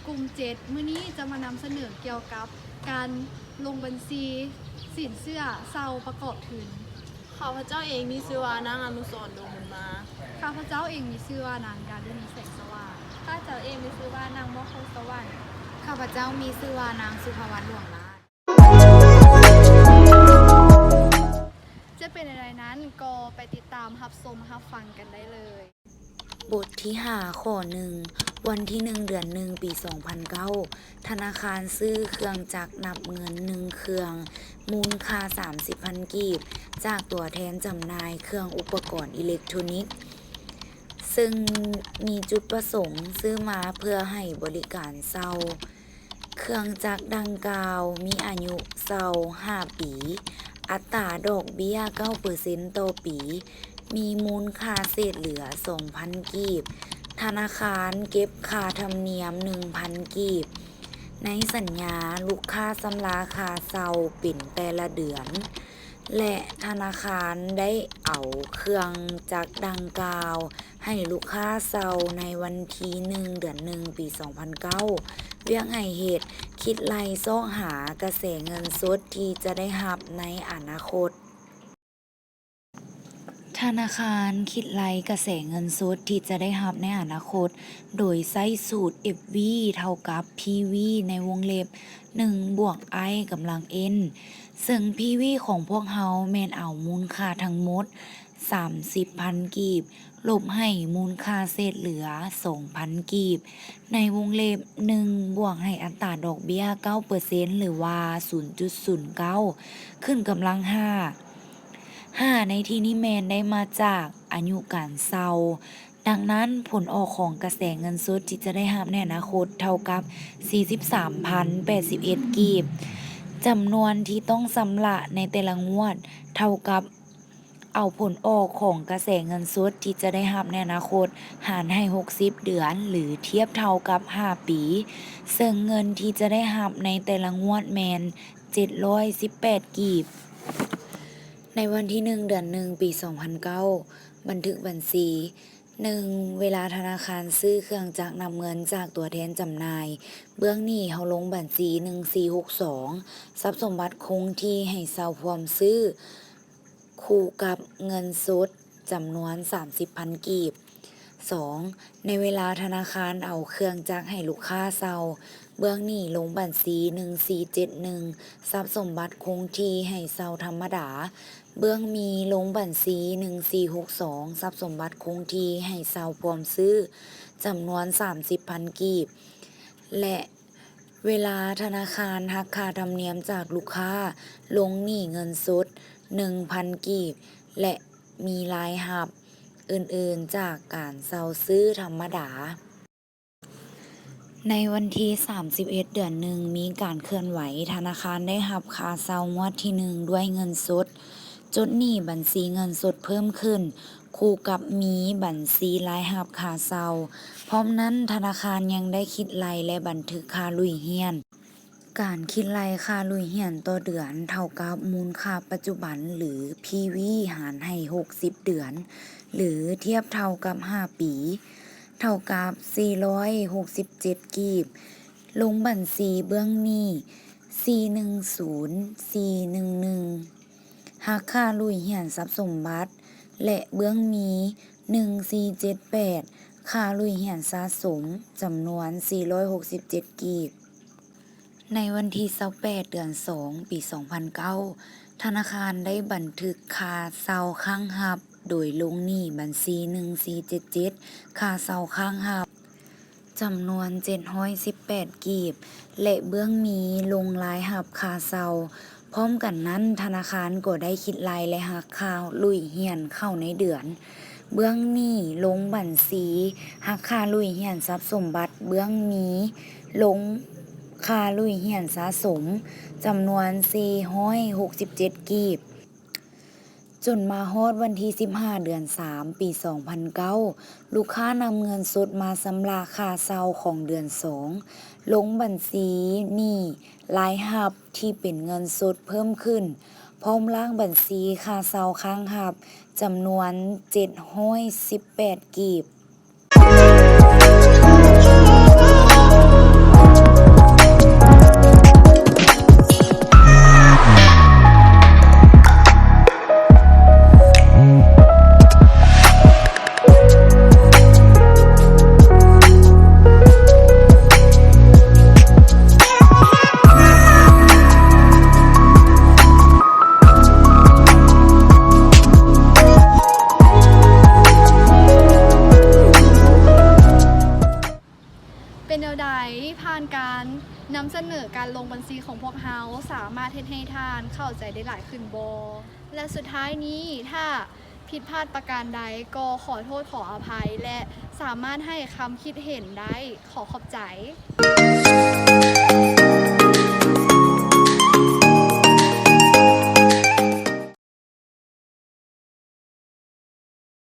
ກຸ່ມເຈັດ ມື້ນີ້ຈະມານຳສະເໜີກ່ຽວກັບການລົງບັນຊີສິນເຊື່ອເຊົ່າປະກອບທຶນ. ຂ້າພະເຈົ້າເອງມີຊື່ວ່ານາງອະນຸສອນ ດົງບຸນມາ. ຂ້າພະເຈົ້າເອງມີຊື່ວ່ານາງ ດາລຸນີ ແສງສະຫວ່າງ. ຂ້າພະເຈົ້າເອງມີຊື່ວ່ານາງ ມອກ ຄົງສະຫວັນ. ຂ້າພະເຈົ້າມີຊື່ວ່ານາງ ສຸພາວັນ ຫຼວງລາດ. ຈະເປັນແນວໃດນັ້ນ ກໍໄປຕິດຕາມຮັບຊົມຮັບຟັງກັນໄດ້ເລີຍ. ບົດທີຫ້າ ຂໍ້ໜຶ່ງ ວັນທີໜຶ່ງ ເດືອນໜຶ່ງ ປີສອງພັນເກົ້າ ທະນາຄານຊື້ເຄື່ອງຈັກນັບເງິນໜຶ່ງເຄື່ອງ ມູນຄ່າສາມສິບພັນກີບ ຈາກຕົວແທນຈຳໜ່າຍເຄື່ອງອຸປະກອນອີເລັກໂທຣນິກ ເຊິ່ງມີຈຸດປະສົງຊື້ມາເພື່ອໃຫ້ບໍລິການເຊົ່າ. ເຄື່ອງຈັກດັ່ງກ່າວມີອາຍຸເຊົ່າຫ້າປີ, ອັດຕາດອກເບ້ຍເກົ້າເປີເຊັນຕໍ່ປີ, ມີມູນຄ່າເສດເຫຼືອສອງພັນກີບ, ທະນາຄານເກັບຄ່າທຳນຽມໜຶ່ງພັນກີບ. ໃນສັນຍາ, ລູກຄ້າຊຳລະຄ່າເຊົ່າເປັນແຕ່ລະເດືອນ ແລະ ທະນາຄານໄດ້ເອົາເຄື່ອງຈັກດັ່ງກ່າວ ໃຫ້ລູກຄ້າເຊົ່າໃນວັນທີໜຶ່ງ ເດືອນໜຶ່ງ ປີສອງພັນເກົ້າ. ວຽກໃຫ້ເຮັດ, ຄິດໄລ່ຊອກຫາກະແສເງິນສົດທີ່ຈະໄດ້ຮັບໃນອະນາຄົດ. ທະນາຄານຄິດໄລ່ກະແສເງິນສົດທີ່ຈະໄດ້ຮັບໃນອະນາຄົດ ໂດຍໃຊ້ສູດ ເອັຟວີ ເທົ່າກັບ ພີວີ ໃນວົງເລັບ ໜຶ່ງບວກ ໄອ ກຳລັງ ເອັນ ເຊິ່ງ ພີວີ ຂອງພວກເຮົາແມ່ນເອົາມູນຄ່າທັງໝົດ ສາມສິບພັນກີບ ລົບໃຫ້ມູນຄ່າເສດເຫຼືອສອງພັນກີບ ໃນວົງເລັບ ໜຶ່ງບວກໃຫ້ອັດຕາດອກເບ້ຍເກົ້າເປີເຊັນ ຫຼືວ່າ ສູນຈຸດສູນເກົ້າ ຂຶ້ນກຳລັງຫ້າ. ຫ້າ ໃນທີ່ນີ້ແມ່ນໄດ້ມາຈາກອາຍຸການເຊົ່າ. ດັ່ງນັ້ນ, ຜົນອອກຂອງກະແສເງິນສົດທີ່ຈະໄດ້ຮັບໃນອະນາຄົດເທົ່າກັບສີ່ສິບສາມພັນແປດສິບເອັດກີບ. ຈຳນວນທີ່ຕ້ອງຊຳລະໃນແຕ່ລະງວດເທົ່າກັບ ເອົາຜົນອອກຂອງກະແສເງິນສົດທີ່ຈະໄດ້ຮັບໃນອະນາຄົດ ຫານໃຫ້ຫົກສິບເດືອນ ຫຼື ທຽບເທົ່າກັບຫ້າປີ, ເຊິ່ງເງິນທີ່ຈະໄດ້ຮັບໃນແຕ່ລະງວດແມ່ນເຈັດຮ້ອຍສິບແປດກີບ. ໃນວັນທີໜຶ່ງ ເດືອນໜຶ່ງ ປີສອງພັນເກົ້າ ບັນທຶກບັນຊີ. ໜຶ່ງ ເວລາທະນາຄານຊື້ເຄື່ອງຈັກນັບເງິນຈາກຕົວແທນຈຳໜ່າຍ, ເບື້ອງໜີ້ເຮົາລົງບັນຊີໜຶ່ງສີ່ຫົກສອງ ຊັບສົມບັດຄົງທີ່ໃຫ້ເຊົ່າພວມຊື້ ຄູ່ກັບເງິນສົດຈຳນວນສາມສິບພັນກີບ. ສອງ ໃນເວລາທະນາຄານເອົາເຄື່ອງຈັກໃຫ້ລູກຄ້າເຊົ່າ, ເບື້ອງໜີ້ລົງບັນຊີໜຶ່ງສີ່ເຈັດໜຶ່ງ ຊັບສົມບັດຄົງທີ່ໃຫ້ເຊົ່າທຳມະດາ, ເບື້ອງມີລົງບັນຊີໜຶ່ງສີ່ຫົກສອງ ຊັບສົມບັດຄົງທີ່ໃຫ້ເຊົ່າພວມຊື້ ຈຳນວນສາມສິບພັນກີບ ແລະ ເວລາທະນາຄານຫັກຄ່າທຳນຽມຈາກລູກຄ້າ, ລົງໜີ້ເງິນສົດໜຶ່ງພັນກີບ ແລະ ມີລາຍຮັບອື່ນໆຈາກການເຊົ່າຊື້ທຳມະດາ. ໃນວັນທີສາມສິບເອັດ ເດືອນໜຶ່ງ ມີການເຄື່ອນໄຫວ, ທະນາຄານໄດ້ຮັບຄ່າເຊົ່າງວດທີໜຶ່ງດ້ວຍເງິນສົດ, ຈົດໜີ້ບັນຊີເງິນສົດເພີ່ມຂຶ້ນ, ຄູ່ກັບມີບັນຊີລາຍຮັບຄ່າເຊົ່າ. ພ້ອມນັ້ນ, ທະນາຄານຍັງໄດ້ຄິດໄລ່ແລະບັນທຶກຄ່າລຸຍຫ້ຽນ. ການຄິດໄລ່ຄ່າລຸຍຫ້ຽນຕໍ່ເດືອນເທົ່າກັບມູນຄ່າປັດຈຸບັນ ຫຼື ພີວີ ຫານໃຫ້ຫົກສິບເດືອນ ຫຼື ທຽບເທົ່າກັບຫ້າປີ ເທົ່າກັບສີ່ຮ້ອຍຫົກສິບເຈັດກີບ. ລົງບັນຊີເບື້ອງໜີ້ສີ່ໜຶ່ງສູນ ສີ່ໜຶ່ງໜຶ່ງ ຫັກຄ່າລຸຍຫ້ຽນຊັບສົມບັດ ແລະ ເບື້ອງມີໜຶ່ງສີ່ເຈັດແປດ ຄ່າລຸຍຫ້ຽນສະສົມ ຈຳນວນສີ່ຮ້ອຍຫົກສິບເຈັດກີບ. ໃນວັນທີຊາວແປດ ເດືອນສອງ ປີສອງພັນເກົ້າ ທະນາຄານໄດ້ບັນທຶກຄ່າເຊົ່າຄ້າງຮັບ ໂດຍລົງໜີ້ບັນຊີໜຶ່ງສີ່ເຈັດເຈັດ ຄ່າເຊົ່າຄ້າງຮັບ ຈຳນວນເຈັດຮ້ອຍສິບແປດກີບ ແລະ ເບື້ອງມີລົງລາຍຮັບຄ່າເຊົ່າ. ພ້ອມກັນນັ້ນ, ທະນາຄານກໍໄດ້ຄິດໄລ່ ແລະ ຫັກຄ່າລຸຍຫ້ຽນເຂົ້າໃນເດືອນ. ເບື້ອງໜີ້ລົງບັນຊີ ຫັກຄ່າລຸຍຫ້ຽນຊັບສົມບັດ, ເບື້ອງມີລົງຄ່າລຸຍຫ້ຽນສະສົມ ຈຳນວນສີ່ຮ້ອຍຫົກສິບເຈັດກີບ. ຈົນມາຮອດວັນທີສິບຫ້າ ເດືອນສາມ ປີສອງພັນເກົ້າ ລູກຄ້ານຳເງິນສົດມາຊຳລະຄ່າເຊົ່າຂອງເດືອນສອງ ລົງບັນຊີໜີ້ລາຍຮັບທີ່ເປັນເງິນສົດເພີ່ມຂຶ້ນ ພ້ອມລ້າງບັນຊີຄ່າເຊົ່າຄ້າງຮັບ ຈຳນວນເຈັດຮ້ອຍສິບແປດກີບ. ຊີວິດຂອງພວກເຮົາສາມາດເຮັດໃຫ້ທ່ານເຂົ້າໃຈໄດ້ຫຼາຍຂຶ້ນບໍ່? ແລະ ສຸດທ້າຍນີ້ ຖ້າຜິດພາດປະການໃດ ກໍຂໍໂທດຂໍອະໄພ ແລະ ສາມາດໃຫ້ຄຳຄິດເຫັນໄດ້. ຂໍຂອບໃຈ.